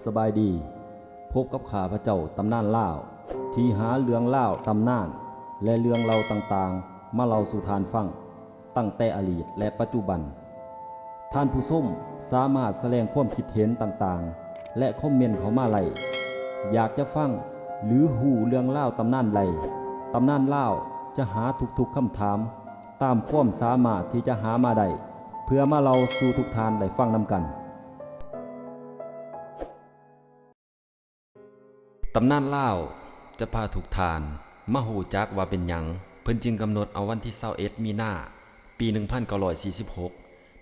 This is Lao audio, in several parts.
ສະບາຍດີ, ພົບກັບຂ້າພະເຈົ້າຕຳນານລາວ ທີ່ຫາເລື່ອງລາວຕຳນານ ແລະ ເລື່ອງເລົ່າຕ່າງໆ ມາເລົ່າສູ່ທ່ານຟັງ ຕັ້ງແຕ່ອະດີດ ແລະ ປັດຈຸບັນ. ທ່ານຜູ້ຊົມສາມາດສະແດງຄວາມຄິດເຫັນຕ່າງໆ ແລະ ຄອມເມັນເຂົ້າມາໄດ້. ຢາກຈະຟັງ ຫຼື ຮູ້ເລື່ອງລາວຕຳນານໃດ, ຕຳນານລາວຈະຫາທຸກໆຄຳຖາມ ຕາມຄວາມສາມາດທີ່ຈະຫາມາໄດ້ ເພື່ອມາເລົ່າສູ່ທຸກທ່ານໄດ້ຟັງນຳກັນ. ຕຳນານລາວຈະພາທຸກທ່ານມາຮູ້ຈັກວ່າເປັນຫຍັງເພິ່ນຈຶ່ງກຳນົດເອົາວັນທີຊາວເອັດ ມີນາ ປີໜຶ່ງພັນເກົ້າຮ້ອຍສີ່ສິບຫົກ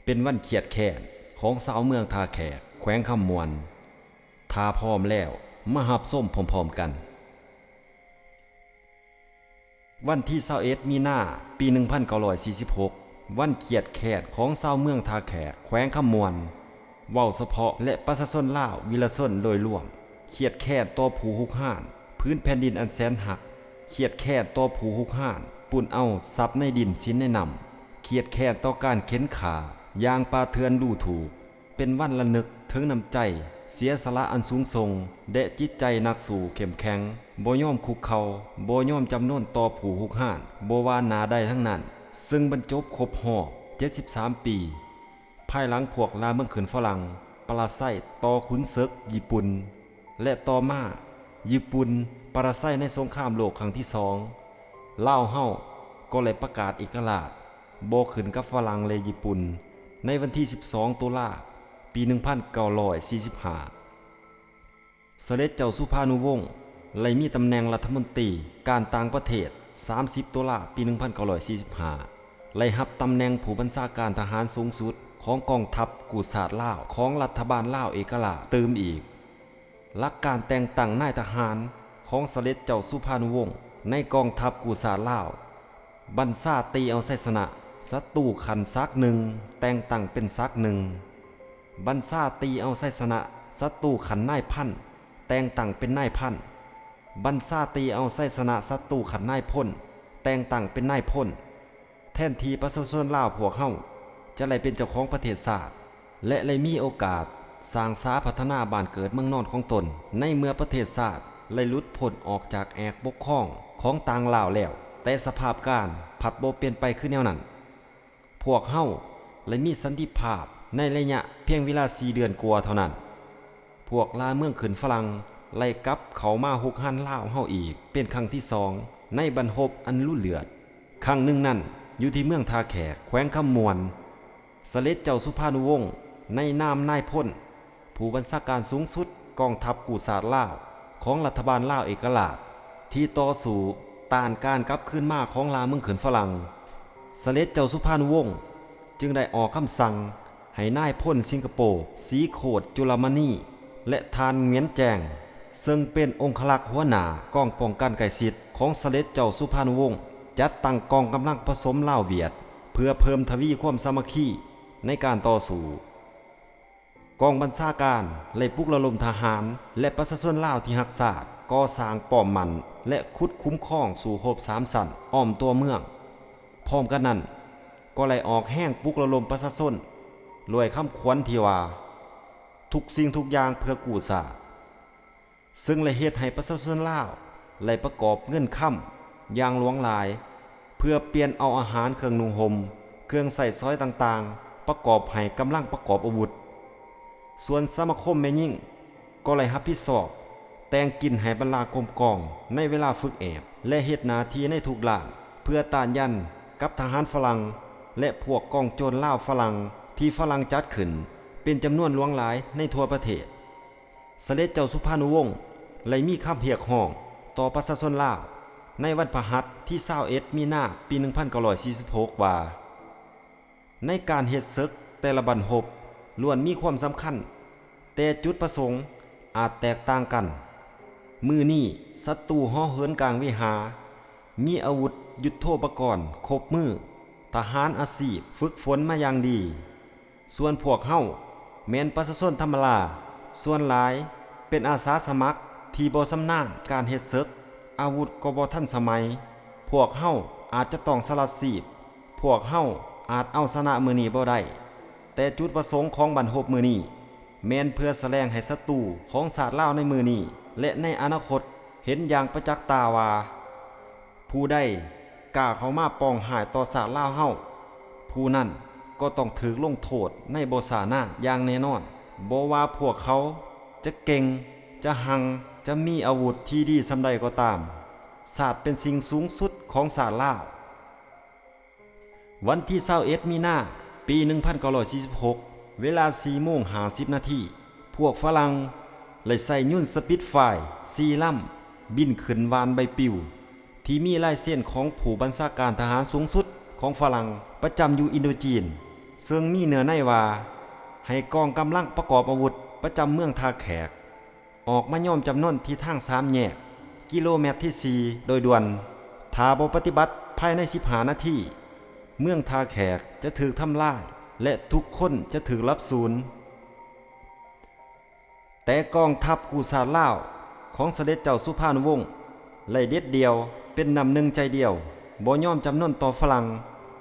ເປັນວັນຄຽດແຄ້ນຂອງຊາວເມືອງທ່າແຂກ ແຂວງຄຳມ່ວນ. ຖ້າພ້ອມແລ້ວ ມາຮັບຊົມພ້ອມໆກັນ. ວັນທີຊາວເອັດ ມີນາ ປີໜຶ່ງພັນເກົ້າຮ້ອຍສີ່ສິບຫົກ ວັນຄຽດແຄ້ນຂອງຊາວເມືອງທ່າແຂກ ແຂວງຄຳມ່ວນ ເວົ້າສະເພາະ ແລະ ປະຊາຊົນລາວວິລະຊົນໂດຍລວມ ຄຽດແຄ້ນຕໍ່ຜູ້ຮຸກຮານຜືນແຜ່ນດິນອັນແສນຮັກ, ຄຽດແຄ້ນຕໍ່ຜູ້ຮຸກຮານປຸ້ນເອົາຊັບໃນດິນສິນໃນນ້ຳ, ຄຽດແຄ້ນຕໍ່ການເຂັນຂ້າຢ່າງປ່າເຖື່ອນດູຖູກ. ເປັນວັນລະນຶກເຖິງນ້ຳໃຈເສຍສະຫຼະອັນສູງສົ່ງ ແລະ ຈິດໃຈນັກສູ້ເຂັ້ມແຂງ, ບໍ່ຍອມຄຸກເຂົ່າ, ບໍ່ຍອມຈຳນົນຕໍ່ຜູ້ຮຸກຮານ, ບໍ່ວ່າໜ້າໃດທັງນັ້ນ, ເຊິ່ງບັນຈົບຄົບຮອບເຈັດສິບສາມປີ ພາຍຫຼັງພວກລ່າເມືອງຂຶ້ນຝຣັ່ງປະລະໄຊຕໍ່ຂຸນເສິກຍີ່ປຸ່ນ ແລະ ຕໍ່ມາຍີ່ປຸ່ນປະລະໄຊໃນສົງຄາມໂລກຄັ້ງທີສອງ, ລາວເຮົາກໍໄດ້ປະກາດເອກະລາດ ບໍ່ຂຶ້ນກັບຝຣັ່ງ ແລະ ຍີ່ປຸ່ນ ໃນວັນທີສິບສອງ ຕຸລາ ປີໜຶ່ງພັນເກົ້າຮ້ອຍສີ່ສິບຫ້າ. ສະເດັດເຈົ້າສຸພານຸວົງ ໄດ້ມີຕຳແໜ່ງລັດຖະມົນຕີການຕ່າງປະເທດ ສາມສິບ ຕຸລາ ປີໜຶ່ງພັນເກົ້າຮ້ອຍສີ່ສິບຫ້າ ໄດ້ຮັບຕຳແໜ່ງຜູ້ບັນຊາການທະຫານສູງສຸດຂອງກອງທັບກູ້ຊາດລາວ ຂອງລັດຖະບານລາວເອກະລາດຕື່ມອີກ. ຫຼັກການແຕ່ງຕັ້ງນາຍທະຫານຂອງສະເດັດເຈົ້າສຸພານຸວົງໃນກອງທັບກູ້ຊາດລາວ ບັນຊາຕີເອົາໄຊຊະນະສັດຕູຂັ້ນສັກໜຶ່ງ ແຕ່ງຕັ້ງເປັນສັກໜຶ່ງ, ບັນຊາຕີເອົາໄຊຊະນະສັດຕູຂັ້ນນາຍພັນ ແຕ່ງຕັ້ງເປັນນາຍພັນ, ບັນຊາຕີເອົາໄຊຊະນະສັດຕູຂັ້ນນາຍພົນ ແຕ່ງຕັ້ງເປັນນາຍພົນ. ແທນທີ່ປະຊາຊົນລາວພວກເຮົາຈະໄດ້ເປັນເຈົ້າຂອງປະເທດຊາດ ແລະ ໄດ້ມີໂອກາດສ້າງສາພັດທະນາບ້ານເກີດເມືອງນອນຂອງຕົນ ໃນເມື່ອປະເທດຊາດໄດ້ຫຼຸດພົ້ນອອກຈາກແອກປົກຄອງຂອງຕ່າງລາວແລ້ວ, ແຕ່ສະພາບການພັດບໍ່ເປັນໄປຄືແນວນັ້ນ. ພວກເຮົາໄດ້ມີສັນຕິພາບໃນໄລຍະພຽງເວລາສີ່ເດືອນກວ່າເທົ່ານັ້ນ. ພວກລ່າເມືອງຂຶ້ນຝຣັ່ງໄດ້ກັບເຂົ້າມາຮຸກຮານລາວເຮົາອີກເປັນຄັ້ງທີສອງໃນບັນຮົບອັນລຸເດືອດ. ຄັ້ງໜຶ່ງນັ້ນ ຢູ່ທີ່ເມືອງທ່າແຂກ ແຂວງຄຳມ່ວນ, ສະເດັດເຈົ້າສຸພານຸວົງ ໃນນາມນາຍພົນ ຜູ້ບັນຊາການສູງສຸດກອງທັບກູ້ຊາດລາວ ຂອງລັດຖະບານລາວເອກະລາດ ທີ່ຕໍ່ສູ້ຕ້ານການກັບຄືນມາຂອງລ່າເມືອງຂຶ້ນຝຣັ່ງ, ສະເດັດເຈົ້າສຸພານຸວົງຈຶ່ງໄດ້ອອກຄຳສັ່ງ ໃຫ້ນາຍພົນສິງກະໂປ ສີໂຄດຈຸລະມະນີ ແລະ ທ່ານ ຫງວຽນແຈງ ເຊິ່ງເປັນອົງຄະລັກຫົວໜ້າກອງປ້ອງກັນໃກ້ຊິດຂອງສະເດັດເຈົ້າສຸພານຸວົງ ຈັດຕັ້ງກອງກຳລັງປະສົມລາວຫວຽດ ເພື່ອເພີ່ມທະວີຄວາມສາມັກຄີໃນການຕໍ່ສູ້. ກອງບັນຊາການໄດ້ປຸກລະດົມທະຫານ ແລະ ປະຊາຊົນລາວທີ່ຮັກຊາດ ກໍ່ສ້າງປ້ອມໝັ້ນ ແລະ ຂຸດຄຸ້ມຄອງສູ້ຮົບສາມຊັ້ນອ້ອມຕົວເມືອງ. ພ້ອມກັນນັ້ນ ກໍໄດ້ອອກແຮງປຸກລະດົມປະຊາຊົນ ດ້ວຍຄຳຂວັນທີ່ວ່າ ທຸກສິ່ງທຸກຢ່າງເພື່ອກູ້ຊາດ, ເຊິ່ງໄດ້ເຮັດໃຫ້ປະຊາຊົນລາວໄດ້ປະກອບເງິນຄຳຢ່າງຫຼວງຫຼາຍ ເພື່ອປ່ຽນເອົາອາຫານ, ເຄື່ອງນຸ່ງຫົ່ມ, ເຄື່ອງໃຊ້ສອຍຕ່າງໆ ປະກອບໃຫ້ກຳລັງປະກອບອາວຸດ. ສ່ວນສະມາຄົມແມ່ຍິງ ກໍໄດ້ຮັບຜິດຊອບແຕ່ງກິນໃຫ້ບັນດາກົມກອງໃນເວລາຝຶກແອບ ແລະ ເຮັດໜ້າທີ່ໃນທຸກດ້ານ ເພື່ອຕ້ານຢັນກັບທະຫານຝຣັ່ງ ແລະ ພວກກອງໂຈນລາວຝຣັ່ງ ທີ່ຝຣັ່ງຈັດຂຶ້ນເປັນຈຳນວນຫຼວງຫຼາຍໃນທົ່ວປະເທດ. ສະເດັດເຈົ້າສຸພານຸວົງ ໄດ້ມີຄຳຮຽກຮ້ອງຕໍ່ປະຊາຊົນລາວ ໃນວັນພະຫັດທີຊາວເອັດ ມີນາ ປີໜຶ່ງພັນເກົ້າຮ້ອຍສີ່ສິບຫົກ ວ່າ ໃນການເຮັດເສິກແຕ່ລະບັ້ນຮົບລ້ວນມີຄວາມສຳຄັນ, ແຕ່ຈຸດປະສົງອາດແຕກຕ່າງກັນ. ມື້ນີ້ສັດຕູຫໍເຫີນກາງເວຫາ, ມີອາວຸດຍຸດໂທປະກອນຄົບມື, ທະຫານອາຊີບຝຶກຝົນມາຢ່າງດີ. ສ່ວນພວກເຮົາແມ່ນປະຊາຊົນທຳມະດາ, ສ່ວນຫຼາຍເປັນອາສາສະໝັກທີ່ບໍ່ຊຳນານການເຮັດເສິກ, ອາວຸດກໍບໍ່ທັນສະໄໝ. ພວກເຮົາອາດຈະຕ້ອງສະຫຼັດຊີບ, ພວກເຮົາອາດເອົາຊະນະມື້ນີ້ບໍ່ໄດ້, ແຕ່ຈຸດປະສົງຂອງບັ້ນຮົບມື້ນີ້ ແມ່ນເພື່ອສະແດງໃຫ້ສັດຕູຂອງຊາດລາວໃນມື້ນີ້ ແລະ ໃນອະນາຄົດເຫັນຢ່າງປະຈັກຕາວ່າ ຜູ້ໃດກ້າເຂົ້າມາປອງຮ້າຍຕໍ່ຊາດລາວເຮົາ, ຜູ້ນັ້ນກໍຕ້ອງຖືກລົງໂທດໃນບໍ່ຊ້ານານຢ່າງແນ່ນອນ. ບໍ່ວ່າພວກເຂົາຈະເກັ່ງ, ຈະຮັ່ງ, ຈະມີອາວຸດທີ່ດີສ່ຳໃດກໍຕາມ, ຊາດເປັນສິ່ງສູງສຸດຂອງຊາດລາວ. ວັນທີຊາວເອັດ ມີນາ ປີໜຶ່ງພັນເກົ້າຮ້ອຍສີ່ສິບຫົກ ເວລາສີ່ໂມງຫ້າສິບນາທີ, ພວກຝຣັ່ງໄດ້ໃຊ້ຍົນສະປິດຟາຍສີ່ລຳ ບິນຂຶ້ນວານໃບປິວ ທີ່ມີລາຍເຊັນຂອງຜູ້ບັນຊາການທະຫານສູງສຸດຂອງຝຣັ່ງປະຈຳຢູ່ອິນໂດຈີນ, ເຊິ່ງມີເນື້ອໃນວ່າ ໃຫ້ກອງກຳລັງປະກອບອາວຸດປະຈຳເມືອງທ່າແຂກ ອອກມາຍອມຈຳນົນທີ່ທາງສາມແຍກ ກິໂລແມັດທີສີ່ ໂດຍດ່ວນ. ຖ້າບໍ່ປະຕິບັດພາຍໃນສິບຫ້ານາທີ, ເມືອງທ່າແຂກຈະຖືກທຳລາຍ ແລະ ທຸກຄົນຈະຖືກລັບສູນ. ແຕ່ກອງທັບກູ້ຊາດລາວຂອງສະເດັດເຈົ້າສຸພານຸວົງ ໄດ້ເດັດດ່ຽວເປັນນ້ຳໜຶ່ງໃຈດຽວ, ບໍ່ຍອມຈຳນົນຕໍ່ຝຣັ່ງ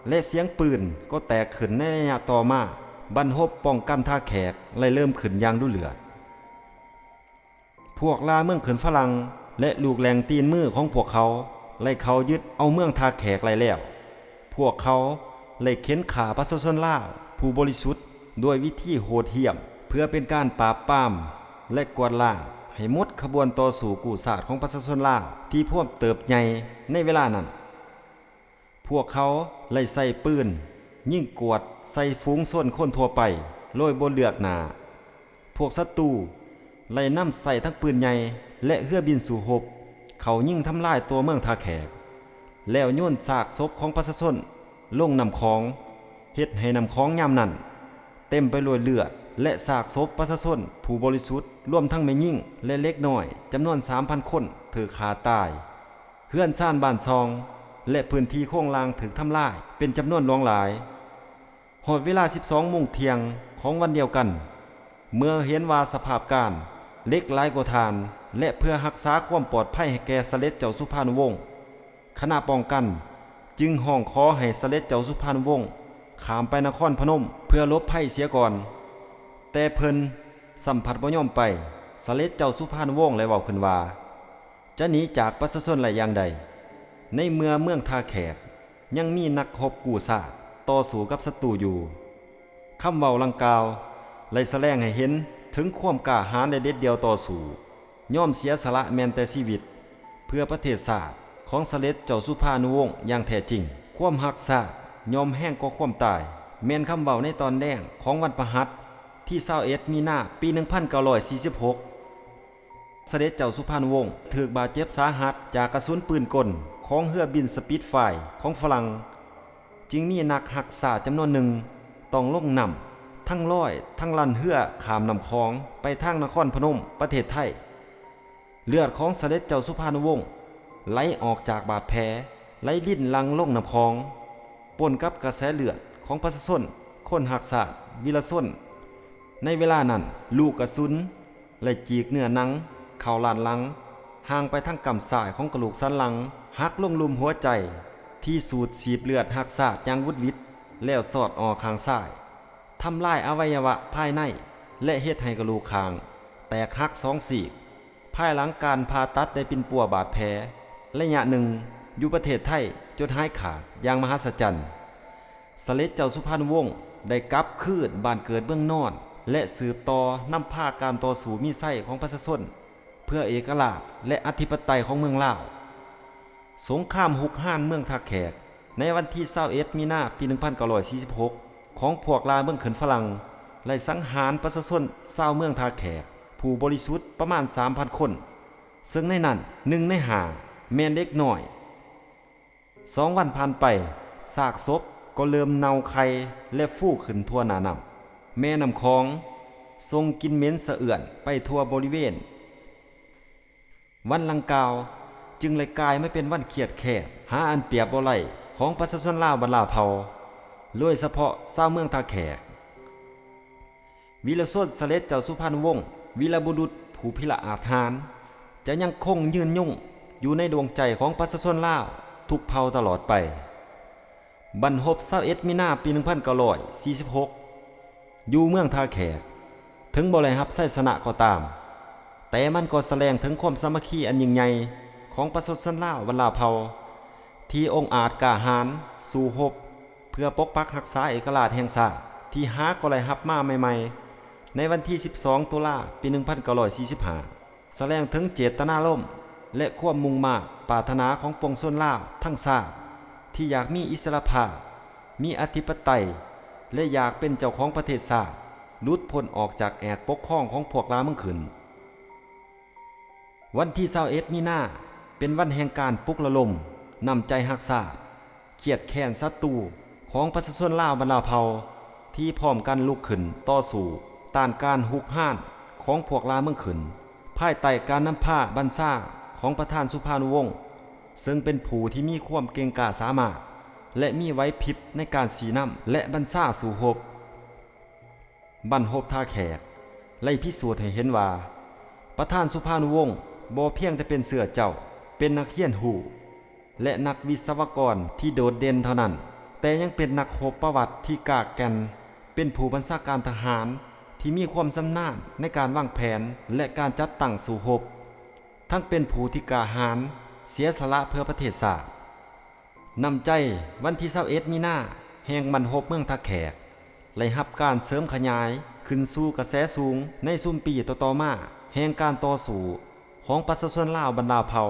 ແລະ ສຽງປືນກໍແຕກຂຶ້ນໃນໄລຍະຕໍ່ມາ, ບັ້ນຮົບປ້ອງກັນທ່າແຂກໄດ້ເລີ່ມຂຶ້ນຢ່າງດຸເດືອດ. ພວກລ່າເມືອງຂຶ້ນຝຣັ່ງ ແລະ ລູກແຫຼ່ງຕີນມືຂອງພວກເຂົາໄດ້ເຂົ້າຍຶດເອົາເມືອງທ່າແຂກໄດ້ແລ້ວ. ພວກເຂົາໄດ້ເຂັ່ນຂ້າປະຊາຊົນລາວຜູ້ບໍລິສຸດດ້ວຍວິທີໂຫດຫ້ຽມ ເພື່ອເປັນການປາບປາມ ແລະ ກວາດລ້າງໃຫ້ໝົດຂະບວນຕໍ່ສູ້ກູ້ຊາດຂອງປະຊາຊົນລາວທີ່ພວມເຕີບໃຫຍ່ໃນເວລານັ້ນ. ພວກເຂົາໄດ້ໃຊ້ປືນຍິງກວດໃສ່ຝູງຊົນຄົນທົ່ວໄປໂດຍບໍ່ເລືອກໜ້າ. ພວກສັດຕູໄດ້ນຳໃຊ້ທັງປືນໃຫຍ່ ແລະ ເຮືອບິນສູ້ຮົບ ເຂົ້າຍິງທຳລາຍຕົວເມືອງທ່າແຂກ ແລ້ວໂຍນຊາກສົບຂອງປະຊາຊົນລົງນ້ຳຂອງ, ເຮັດໃຫ້ນ້ຳຂອງຍາມນັ້ນເຕັມໄປດ້ວຍເລືອດ ແລະ ຊາກສົບປະຊາຊົນຜູ້ບໍລິສຸດ, ລວມທັງແມ່ຍິງ ແລະ ເດັກນ້ອຍຈຳນວນສາມພັນຄົນຖືກຂ້າຕາຍ. ເຮືອນຊານບ້ານຊ່ອງ ແລະ ພື້ນທີ່ໂຄງລ່າງຖືກທຳລາຍເປັນຈຳນວນຫຼວງຫຼາຍ. ຮອດເວລາສິບສອງໂມງທ່ຽງຂອງວັນດຽວກັນ, ເມື່ອເຫັນວ່າສະພາບການເຫຼັກຫຼາຍກວ່າຖ່ານ ແລະ ເພື່ອຮັກສາຄວາມປອດໄພໃຫ້ແກ່ສະເດັດເຈົ້າສຸພານຸວົງ, ຄະນະປ້ອງກັນຈຶ່ງຮ້ອງຂໍໃຫ້ສະເດັດເຈົ້າສຸພານຸວົງຂ້າມໄປນະຄອນພະນົມເພື່ອຫຼົບໄພເສຍກ່ອນ. ແຕ່ເພິ່ນຊ້ຳພັດບໍ່ຍອມໄປ. ສະເດັດເຈົ້າສຸພານຸວົງໄດ້ເວົ້າຂຶ້ນວ່າ ຈະໜີຈາກປະຊາຊົນໄດ້ຢ່າງໃດ ໃນເມື່ອເມືອງທ່າແຂກຍັງມີນັກຮົບກູ້ຊາດຕໍ່ສູ້ກັບສັດຕູຢູ່? ຄຳເວົ້າດັ່ງກ່າວໄດ້ສະແດງໃຫ້ເຫັນເຖິງຄວາມກ້າຫານ ແລະ ເດັດດ່ຽວຕໍ່ສູ້, ຍອມເສຍສະຫຼະແມ່ນແຕ່ຊີວິດ ເພື່ອປະເທດຊາດຂອງສະເດັດເຈົ້າສຸພານຸວົງຢ່າງແທ້ຈິງ. ຄວາມຮັກຊາດຍ່ອມແຮງກວ່າຄວາມຕາຍ, ແມ່ນຄຳເວົ້າໃນຕອນແລງຂອງວັນພະຫັດ ທີຊາວເອັດ ມີນາ ປີໜຶ່ງພັນເກົ້າຮ້ອຍສີ່ສິບຫົກ. ສະເດັດເຈົ້າສຸພານຸວົງຖືກບາດເຈັບສາຫັດຈາກກະສຸນປືນກົນຂອງເຮືອບິນສະປິດຟາຍຂອງຝຣັ່ງ, ຈຶ່ງມີນັກຮັກຊາດຈຳນວນໜຶ່ງຕ້ອງລົງນ້ຳທັງລອຍທັງລັ່ນເຮືອຂ້າມນ້ຳຂອງໄປທາງນະຄອນພະນົມ ປະເທດໄທ. ເລືອດຂອງສະເດັດເຈົ້າສຸພານຸວົງໄຫຼອອກຈາກບາດແຜ ໄຫຼລິນຫຼັ່ງລົງນ້ຳຂອງ ປົນກັບກະແສເລືອດຂອງປະຊາຊົນຄົນຮັກຊາດ ວີລະຊົນ. ໃນເວລານັ້ນ ລູກກະສຸນໄດ້ຈີກເນື້ອໜັງເຂົ້າລ້ານຫຼັງ, ຫ່າງໄປທາງກ້າມຊ້າຍຂອງກະດູກສັນຫຼັງ, ຫັກລົງລຸ່ມຫົວໃຈທີ່ສູດສີບເລືອດຮັກຊາດຢ່າງຫວຸດຫວິດ ແລ້ວສອດອອກຂ້າງຊ້າຍ, ທຳລາຍອະໄວຍະວະພາຍໃນ ແລະ ເຮັດໃຫ້ກະດູກຂ້າງແຕກຫັກສອງຊີກ. ພາຍຫຼັງການຜ່າຕັດໄດ້ປິ່ນປົວບາດແຜໄລຍະໜຶ່ງຢູ່ປະເທດໄທຈົນຫາຍຂາດຢ່າງມະຫັດສະຈັນ. ສະເດັດເຈົ້າສຸພານຸວົງໄດ້ກັບຄືນບ້ານເກີດເມືອງນອນ ແລະ ສືບຕໍ່ນຳພາການຕໍ່ສູ້ມີໄຊຂອງປະຊາຊົນເພື່ອເອກະລາດ ແລະ ອະທິປະໄຕຂອງເມືອງລາວ. ສົງຄາມຮຸກຮານເມືອງທ່າແຂກໃນວັນທີຊາວເອັດ ມີນາ ປີໜຶ່ງພັນເກົ້າຮ້ອຍສີ່ສິບຫົກ ຂອງພວກລ່າເມືອງຂຶ້ນຝຣັ່ງ ໄດ້ສັງຫານປະຊາຊົນຊາວເມືອງທ່າແຂກຜູ້ບໍລິສຸດປະມານສາມພັນຄົນ, ເຊິ່ງໃນນັ້ນໜຶ່ງໃນຫ້າແມ່ນເດັກນ້ອຍ. ສອງວັນຜ່ານໄປ, ຊາກສົບກໍເລີ່ມເນົ່າໄຂ່ ແລະ ຟູຂຶ້ນທົ່ວໜ້ານ້ຳ. ແມ່ນ້ຳຂອງສົ່ງກິ່ນເໝັນສະເອື້ອນໄປທົ່ວບໍລິເວນ. ວັນດັ່ງກ່າວຈຶ່ງໄດ້ກາຍມາເປັນວັນຄຽດແຄ້ນຫາອັນປຽບບໍ່ໄດ້ຂອງປະຊາຊົນລາວບັນດາເຜົ່າ, ໂດຍສະເພາະຊາວເມືອງທ່າແຂກ. ວີລະຊົນສະເດັດເຈົ້າສຸພານຸວົງ ວີລະບຸລຸດຜູ້ພິລະອາດຫານ ຈະຍັງຄົງຍືນຍົງຢູ່ໃນດວງໃຈຂອງປະຊາຊົນລາວທຸກເຜົ່າຕະຫຼອດໄປ. ບັ້ນຮົບຊາວເອັດ ມີນາ ປີໜຶ່ງພັນເກົ້າຮ້ອຍສີ່ສິບຫົກ ຢູ່ເມືອງທ່າແຂກ ເຖິງບໍ່ໄດ້ຮັບໄຊຊະນະກໍຕາມ, ແຕ່ມັນກໍສະແດງເຖິງຄວາມສາມັກຄີອັນຍິ່ງໃຫຍ່ຂອງປະຊາຊົນລາວບັນດາເຜົ່າ ທີ່ອົງອາດກ້າຫານສູ້ຮົບເພື່ອປົກປັກຮັກສາເອກະລາດແຫ່ງຊາດ ທີ່ຫາກໍໄດ້ຮັບມາໃໝ່ໆ ໃນວັນທີສິບສອງ ຕຸລາ ປີໜຶ່ງພັນເກົ້າຮ້ອຍສີ່ສິບຫ້າ ສະແດງເຖິງເຈດຕະນາລົມ ແລະ ຄວາມມຸ່ງມາດປາດຖະໜາຂອງປວງຊົນລາວທັງຊາດ ທີ່ຢາກມີອິດສະຫຼະພາບ, ມີອະທິປະໄຕ ແລະ ຢາກເປັນເຈົ້າຂອງປະເທດຊາດ, ຫຼຸດພົ້ນອອກຈາກແອກປົກຄອງຂອງພວກລ່າເມືອງຂຶ້ນ. ວັນທີຊາວເອັດ ມີນາ ເປັນວັນແຫ່ງການປຸກລະດົມນ້ຳໃຈຮັກຊາດ, ຄຽດແຄ້ນສັດຕູຂອງປະຊາຊົນລາວບັນດາເຜົ່າ ທີ່ພ້ອມກັນລຸກຂຶ້ນຕໍ່ສູ້ຕ້ານການຮຸກຮານຂອງພວກລ່າເມືອງຂຶ້ນ ພາຍໃຕ້ການນຳພາບັນຊາຂອງປະທານສຸພານຸວົງ ເຊິ່ງເປັນຜູ້ທີ່ມີຄວາມເກັ່ງກ້າສາມາດ ແລະ ມີໄຫວພິບໃນການຊີ້ນຳ ແລະ ບັນຊາສູ້ຮົບ. ບັ້ນຮົບທ່າແຂກ ໄດ້ພິສູດໃຫ້ເຫັນວ່າ ປະທານສຸພານຸວົງ ບໍ່ພຽງແຕ່ເປັນເຊື້ອເຈົ້າ, ເປັນນັກຮຽນຮູ້ ແລະ ນັກວິສະວະກອນທີ່ໂດດເດັ່ນເທົ່ານັ້ນ, ແຕ່ຍັງເປັນນັກຮົບປະຫວັດທີ່ກາກແກ່ນ, ເປັນຜູ້ບັນຊາການທະຫານທີ່ມີຄວາມຊຳນານໃນການວາງແຜນ ແລະ ການຈັດຕັ້ງສູ້ຮົບ, ທັງເປັນຜູ້ທີ່ກ້າຫານເສຍສະຫຼະເພື່ອປະເທດຊາດ. ນ້ຳໃຈວັນທີຊາວເອັດ ມີນາ ແຫ່ງບັ້ນຮົບເມືອງທ່າແຂກ ໄດ້ຮັບການເສີມຂະຫຍາຍຂຶ້ນສູ່ກະແສສູງໃນຊຸມປີຕໍ່ໆມາ ແຫ່ງການຕໍ່ສູ້ຂອງປະຊາຊົນລາວບັນດາເຜົ່າ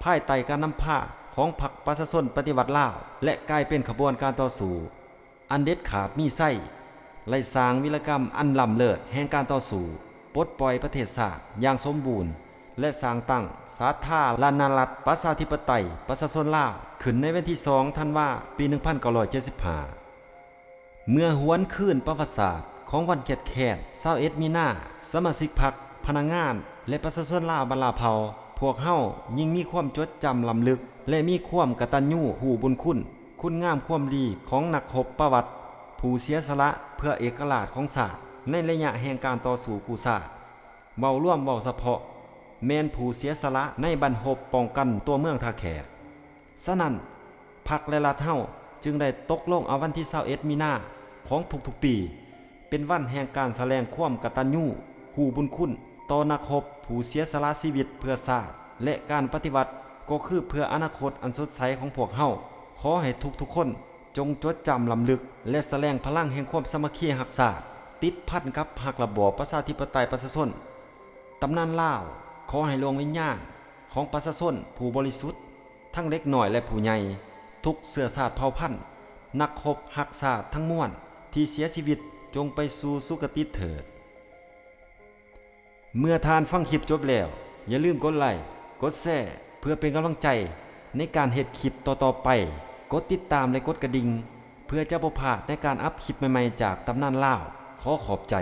ພາຍໃຕ້ການນຳພາຂອງພັກປະຊາຊົນປະຕິວັດລາວ ແລະ ກາຍເປັນຂະບວນການຕໍ່ສູ້ອັນເດັດຂາດມີໄຊ, ໄດ້ສ້າງວິລະກຳອັນລ້ຳເລີດແຫ່ງການຕໍ່ສູ້ປົດປ່ອຍປະເທດຊາດຢ່າງສົມບູນ ແລະ ສ້າງຕັ້ງສາທາລະນະລັດປະຊາທິປະໄຕປະຊາຊົນລາວ ຂຶ້ນໃນວັນທີສອງ ທັນວາ ປີໜຶ່ງພັນເກົ້າຮ້ອຍເຈັດສິບຫ້າ. ເມື່ອຫວນຄືນປະຫວັດສາດຂອງວັນຄຽດແຄ້ນຊາວເອັດ ມີນາ, ສະມາຊິກພັກ, ພະນັກງານ ແລະ ປະຊາຊົນລາວບັນດາເຜົ່າ, ພວກເຮົາຍິ່ງມີຄວາມຈົດຈຳລ້ຳເລິກ ແລະ ມີຄວາມກະຕັນຍູຮູ້ບຸນຄຸນ, ຄຸນງາມຄວາມດີຂອງນັກຮົບປະຫວັດ ຜູ້ເສຍສະຫຼະເພື່ອເອກະລາດຂອງຊາດ ໃນໄລຍະແຫ່ງການຕໍ່ສູ້ກູ້ຊາດ. ເວົ້າລວມເວົ້າສະເພາະ ແມ່ນຜູ້ເສຍສະຫຼະໃນບັ້ນຮົບປ້ອງກັນຕົວເມືອງທ່າແຂກ. ສະນັ້ນ, ພັກ ແລະ ລັດເຮົາຈຶ່ງໄດ້ຕົກລົງເອົາວັນທີຊາວເອັດ ມີນາຂອງທຸກໆປີ ເປັນວັນແຫ່ງການສະແດງຄວາມກະຕັນຍູຮູ້ບຸນຄຸນຕໍ່ນັກຮົບຜູ້ເສຍສະຫຼະຊີວິດເພື່ອຊາດ ແລະ ການປະຕິວັດ ກໍຄືເພື່ອອະນາຄົດອັນສົດໃສຂອງພວກເຮົາ. ຂໍໃຫ້ທຸກໆຄົນຈົ່ງຈົດຈຳລ້ຳເລິກ ແລະ ສະແດງພະລັງແຫ່ງຄວາມສາມັກຄີຮັກຊາດ ຕິດພັນກັບຮັກລະບອບປະຊາທິປະໄຕປະຊາຊົນ. ຕຳນານລາວ ຂໍໃຫ້ດວງວິນຍານຂອງປະຊາຊົນຜູ້ບໍລິສຸດ ທັງເດັກນ້ອຍ ແລະ ຜູ້ໃຫຍ່ ທຸກເຊື້ອຊາດເຜົ່າພັນ, ນັກຮົບຮັກຊາດທັງມວນທີ່ເສຍຊີວິດ ຈົ່ງໄປສູ່ສຸຄະຕິເຖີດ. ເມື່ອທ່ານຟັງຄລິບຈົບແລ້ວ, ຢ່າລືມກົດໄລ, ກົດແຊ ເພື່ອເປັນກຳລັງໃຈໃນການເຮັດຄລິບຕໍ່ໆໄປ, ກົດຕິດຕາມ ແລະ ກົດກະດິ່ງ ເພື່ອຈະບໍ່ພາດໃນການອັບຄລິບໃໝ່ໆຈາກຕຳນານລາວ. ຂໍຂອບໃຈ.